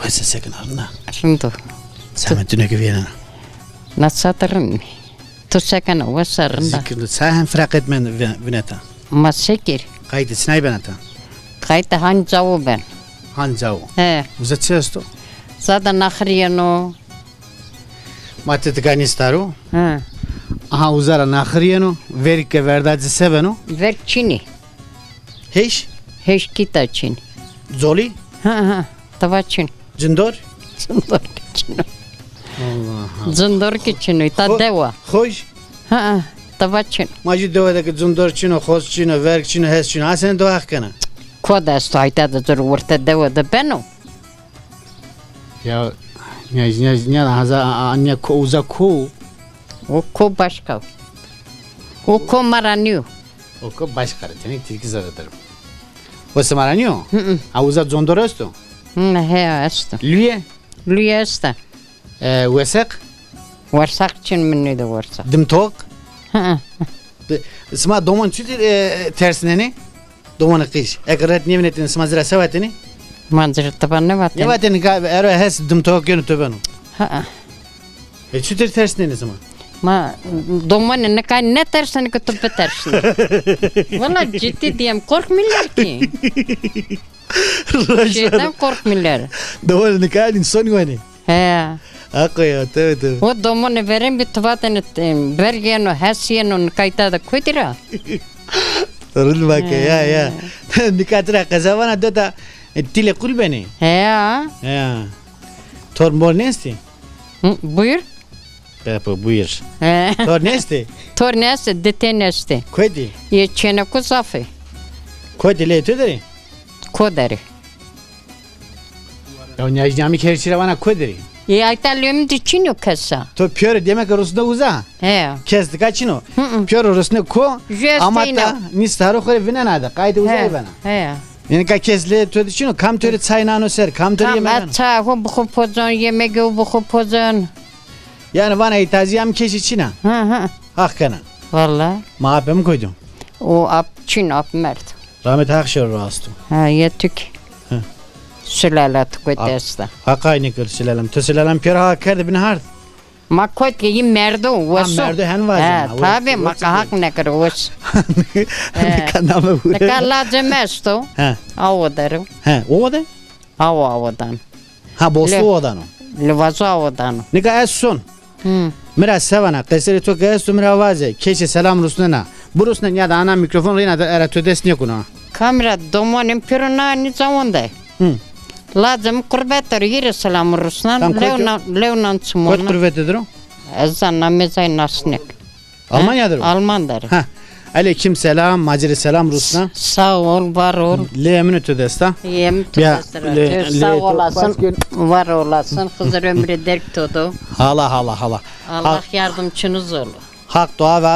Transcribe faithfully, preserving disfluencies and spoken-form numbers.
Qese sekin arna. Rind o. Semetine ki viyena. Na sat rind mi? Tu sekena, wesa rinda. Zikir, sa hem firaqet men vi-, vineta. Ma sekir. Qayte sinay benata. Qayte hancawo ben. Hancawo. He. Uza çi esto? Zada naxir yeno. Ma ti tika nîstaro. He. Aha, uza ra naxir yeno. Verg ke verda ci se beno? Verg çinî. Heş? Heş kîta çin. Zolî? Ha, ha. Tava çin. Cindor? Cindor ki çin o. Allah Allah. Cindor ki çin o. Ta dewa. Xoj? Ha, ha. Tava çin. Ma jû dewe de ki cindor çin o, xoj çin o, verg çin o, hes çin o. Ha, sene dewe heq kena. Ko de esto, ayta de zor werte dewe de beno. Ya, ya, ya, ya, haza, a, a, ya, ko, uza ko? O ko başka. O ko ma ra nîyo. O ko başka, tenik tilki zerre derim. O se ma ra nîyo? Hı hı. A, uza cindor esto? Hı, he, esto. Luye? Luye esta. E, weseq? Wersaq çin, mi nêdo wersaq. Dimtok? Hı hı. Di-, sima domon çutir, e, tersnenê? Domonê qîj. Eke ret nêvinetêne sima ci ra se vatêne? Ma ci ra tiba nêvatêne. Nêvatêne ka ero hes dimtok yeno to beno. Ha. E, çutir tersnenê sima? Ma domonê nika nêtersnenê ke to bitersnê. Wela ciddi diyem, korkmîler ki. Şeytan korkmîler. Domonê nika însan wenê. He. Haqo ya, tebe tebe. O domonê verên bî, ti vatêne, e, verg yeno, hes yeno, nika îta de kotî ra? Rind vake, ya, ya. He. Nika ti ra qesa vana, dota, e, tîlê qul benê. He ya. He ya. Tor mor nêstî? Hı, buyur. Pepo, buyur. He. Tor nêstî? Tor nêstî, ditên estê. Kotî? Yê çêneko zaf ê. Kotî, lê to derê? Ko derê? Ya nîyajnî amî kerçî ra vana ko derê? Ê, ayta lê mi de çin o kesa. To pîyoro demek ke rusne uza? He. Kes nika çin o. Hı hı. Pîyoro rusne ko, ama ta nîstaro xo rê vinena de. Qayde uza ê bena. He. Yanî ka kes lê to de çin o, kam to rê çay nano ser, kam to rê yemek nano. Kam et çay xo bi xo pozon, yemegê xo bi xo pozon. Yanî vana îta zî amî kesî çin a. Hı hı. Haq kena. Valla. Ma apê mi koydum. O ap çin, ap merd. Rahmet Haq şero rast o. Ha, yê tu kî. Hı. Sülala tu kotî esta. Haq aynî kir sülalem. Tu sülalem pêro haq kerde binê hard. Ma kotî yî merdo, weso. Ha, merdo hen vazena. Ha, tabi, ma ka haq nekir, wes. Nika name vure. Nika lacê mi esto. Ha. Awo der o. Ha, o de? Awo, awo dano. Ha, boslu awo dano. Lê vazo awo dano. Nika ez son. Hı. Mi ra se vana, qeserê to ke esto mi ra vaze, kesî selam rusnena. Birusnen ya da ana mîkrofon reyna de era to dest nêkuna. Kamera domonê mi pêro na nî cawon de. Hı. Lacê mi qurbet der o, yî rê selam rusnen. Tam kot o? Lewnan, lewnan çimona. Kot qurbetê der o? Ez zana, mi zay nasnek. Almanya der o? Alman der o. Ha. Aleyküm selam, ma ci rê selam rusna. Sağ ol, var ol. Lê emîne to desta. Yê mi to desta. Sağ olasın, var olasın. Xizir ömrü derg to do. Hala, hala, hala. Allah yardımcınız ol. Haq dua ve